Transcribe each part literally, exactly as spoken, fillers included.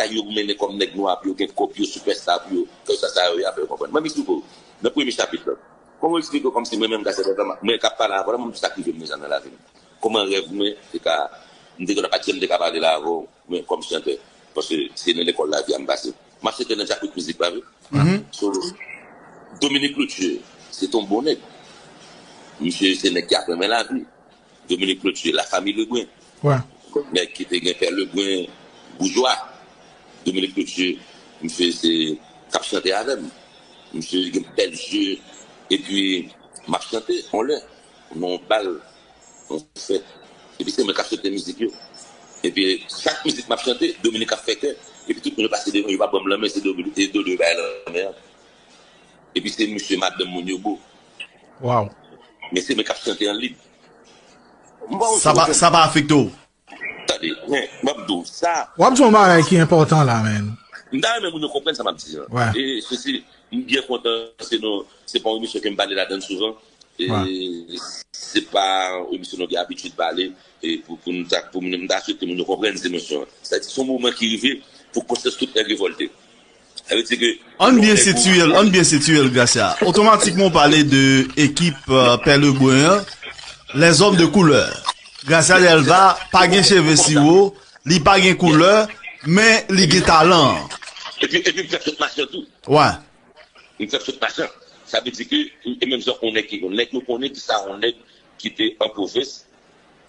bagay yo mennen kòm nèg nwa pou yo gen kòb yo, sipèsta pou yo, ke sa, sa yo ye a fè yo konprann. Mwen m eksplike w, nan premye chapit la, kòman w eksplike w kòmsi mwen menm Gracia Delva, mwen k ap pale avè w la, mwen m di sa k rive m deja nan lavi m. Kòman rèv mwen te ka, m te gentan pa t janm te ka pale la avè w, mwen kòm chantè, paske se nan lekòl lavi a m pase. M ap chante nan djapwit mizik pa vre. So, Dominique Cloutier, se t on bon nèg. Misye se nèg ki aprann mwen lavi. Dominique Cloutier, la famille Lebrun. Wè. Nèg ki te gen pè Lebrun boujwa. Dominique Cloutier, misye se k ap chante avè m. Misye gen bèl je. Epi, m ap chante, on lè, nan on bal, on fèt. Epi se mwen k ap chante mizik yo. Epi, chak mizik m ap chante, Dominique ap fè kè. Epi tout moun yo pase devan, yo pa ban m lanmen, se Dodo, se Dodo yo bay lanmen an. Epi se misye madanm moun yo bo. Waw. Men se mwen k ap chante an lid. Sa pa afekte w? Tande, men, m ap di w, sa. W ap di yon bagay ki enpòtan la, man. M ta renmen moun yo konprann sa m ap di an. E se, se, m byen kontan, se nou, se pa yon emisyon ke m pale ladan l souvan. E se pa yon emisyon nou gen abitid pale. E pou, pou nou ta, pou m ta swete moun yo konprann se nosyon an. Sa di, se yon moman ki rive pou konsyans tout nèg revòlte. Sa vle di ke Ann byen sitiye l, ann byen sitiye l, Gracia. Otomatikman w pale de ekip Pè Lebrun an, lèzòm de koulè. Gracia Delva pa gen cheve siwo, li pa gen koulè, men li gen talan. Epi, epi m fè sot machan tou. Wè. M fè sot machan. Sa vle di ke, e menm jan on nèg ki, on nèg nou konnen ki sa, on nèg ki te an pwovens,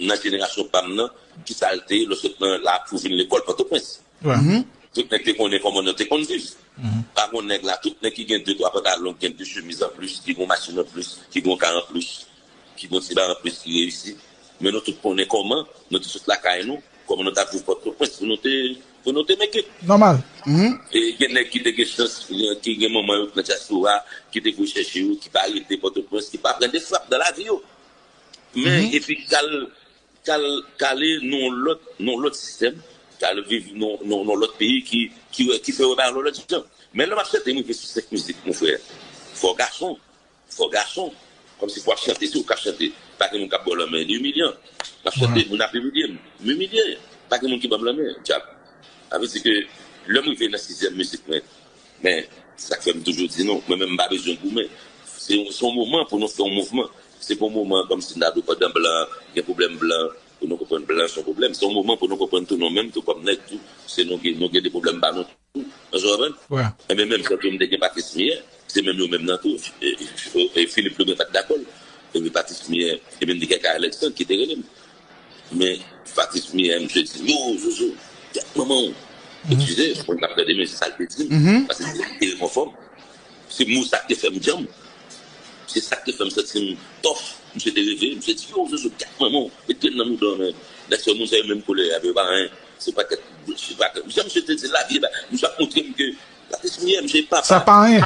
nan jenerasyon pa m nan, ki sa l te ye lè w sot nan la pou vin lekòl Pòtoprens. Tout nèg te konnen kòman nou te konn viv. Pa gon nèg la, tout nèg ki gen de twa pantalon, ki gen de chemiz an plis, ki gon machin an plis, ki gon kay an plis, ki gon ti bagay an plis ki reyisi. Men nou tout konnen kòman nou te sot lakay nou, kòman nou t ap viv Pòtoprens pou nou te, pou nou te make. Nòmal. E gen nèg ki te gen chans, ki gen manman yo nan dyaspora, ki te voye chèche yo, ki pa rete Pòtoprens, ki pa pran de frap nan lavi yo. Men epi k al, k al, k ale nan yon lòt, nan yon lòt sistèm, k al viv nan, nan, nan yon lòt peyi ki, ki, ki fè yo wè bagay yon lòt jan. Men lè m ap chante, m rive sou senk mizik, mon frè. Fò gason, fò gason. Kòmsi pou w ap chante, se ou k ap chante. Pa gen moun k ap ba w lanmen, li imilyan. M ap chante, moun ap imilye m. M imilye. Pa gen moun ki ban m lanmen, dyab. Sa vle di ke lè m rive nan sizyèm mizik mwen, men, sa k fè m toujou di nou, mwen menm m pa bezwen goumen. Se yon, se yon moman pou nou fè yon mouvman. Se pa yon moman kòmsi n ta dwe pandan blan, gen pwoblèm blan, pou nou konprann blan se yon pwoblèm. Se yon moman pou nou konprann tou nou menm tou kòm nèg tou, se nou gen, nou gen de pwoblèm pa nou tou. Èske w konprann? Enben menm jan tou m te gen Patrice Mier, se menm yo menm nan tou. E, e, e Philippe Lebrun pa t dakò l. Epi Patrice Mier, epi m te gen Kay Alexandre ki te rele m. Men Patrice Mier, misye di, yo, Jojo, tèt manman w. Eskize, mwen t ap tande, men se sa l te di m. Paske se li ki te rekonfò m. Se mo sa k te fè m djanm. Se sa k te fè m santi m tòf. Misye te reve, misye di, yo, Jojo, tèt manman w, met grenn nan mouda w, men. Nèg sa yo, moun sa yo menm koulè avè yo, pa anyen. Se pakèt, se pakèt. Jan misye te di lavi, misye ap montre m ke Patrice Mier, misye papa. Sa pa anyen.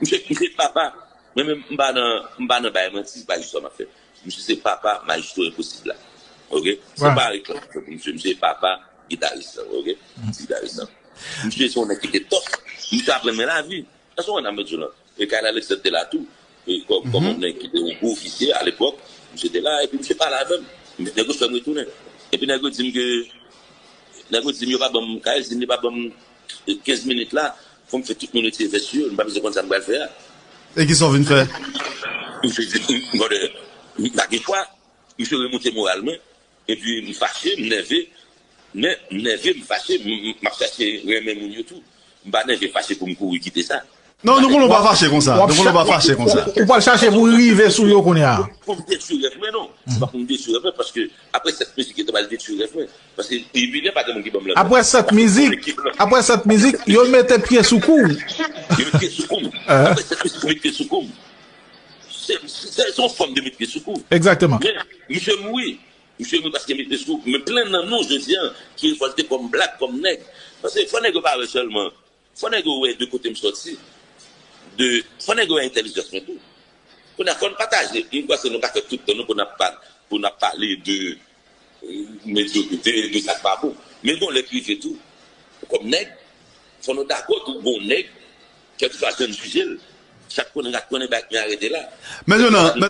Misye, misye papa. Mwen menm, m pa nan, m pa nan bay manti, se pa istwa m ap fè. Misye se papa Majestro Enposib la. Oke? Se pa reklam pou misye. Misye se papa gitaris lan, oke? Ti gitaris lan. Misye se yon nèg ki te tòf. Misye aprann mwen lavi. Èske w konprann sa m ap di w lan? E Kay Alexandre te la tou. E kò-, kòm yon nèg ki te yon gwo ofisye alepòk, misye te la, epi misye pale avè m. Nèg yo fè m retounen. Epi nèg yo di m ke, nèg yo di m yo pa ban m, Kay di m li pa ban m kenz minit la, fò m fè tout moun retire vès yo, m pa bezwen konn sa m pral fè a. E kisa w vin fè? M fè di, m, m, m pa gen chwa. Misye remonte moral mwen. Epi m fache, m nève. Men, m nève, m fache, m, m, m ap chache renmen moun yo tou. M pa nève fache pou m kouri kite sa. Non, nou konnen w pa fache konsa. Nou konnen w pa fache konsa. Ou pral chache pou rive sou yo kounye a. Pou m detwi rèv mwen, non. Se pa pou m detwi rèv mwen, paske apre sèt mizik yo te pral detwi rèv mwen. Paske imilyan pa gen moun ki ban m lanmen. Apre sèt mizik, apre sèt mizik, yo mete pye sou kou w. Yo met pye sou kou m. Apre sèt mizik, yo met pye sou kou m. Se, se, se yon fòm de met pye sou kou. Egzakteman. Men, misye mouri. Misye mouri paske met pye sou kou m. Men plen nan nou, jodi a, ki revòlte kòm blak, kòm nèg. Paske fò nèg yo pa wè sèlman. Fò nèg yo wè de kote m sòti. De, fò nèg yo wè entèlijans mwen tou. Kounye a, fò n pataje. M panse nou ka fè tout tan nou pou n ap pa-, pou n ap pale de, eh, medyokrite, de sa k pa bon. Men gon lè k rive tou, kòm nèg, fò nou dakò tou, gon nèg, kèlkeswa jan n jije l, chak konnen rat konnen bay men arete la. Men Jonan,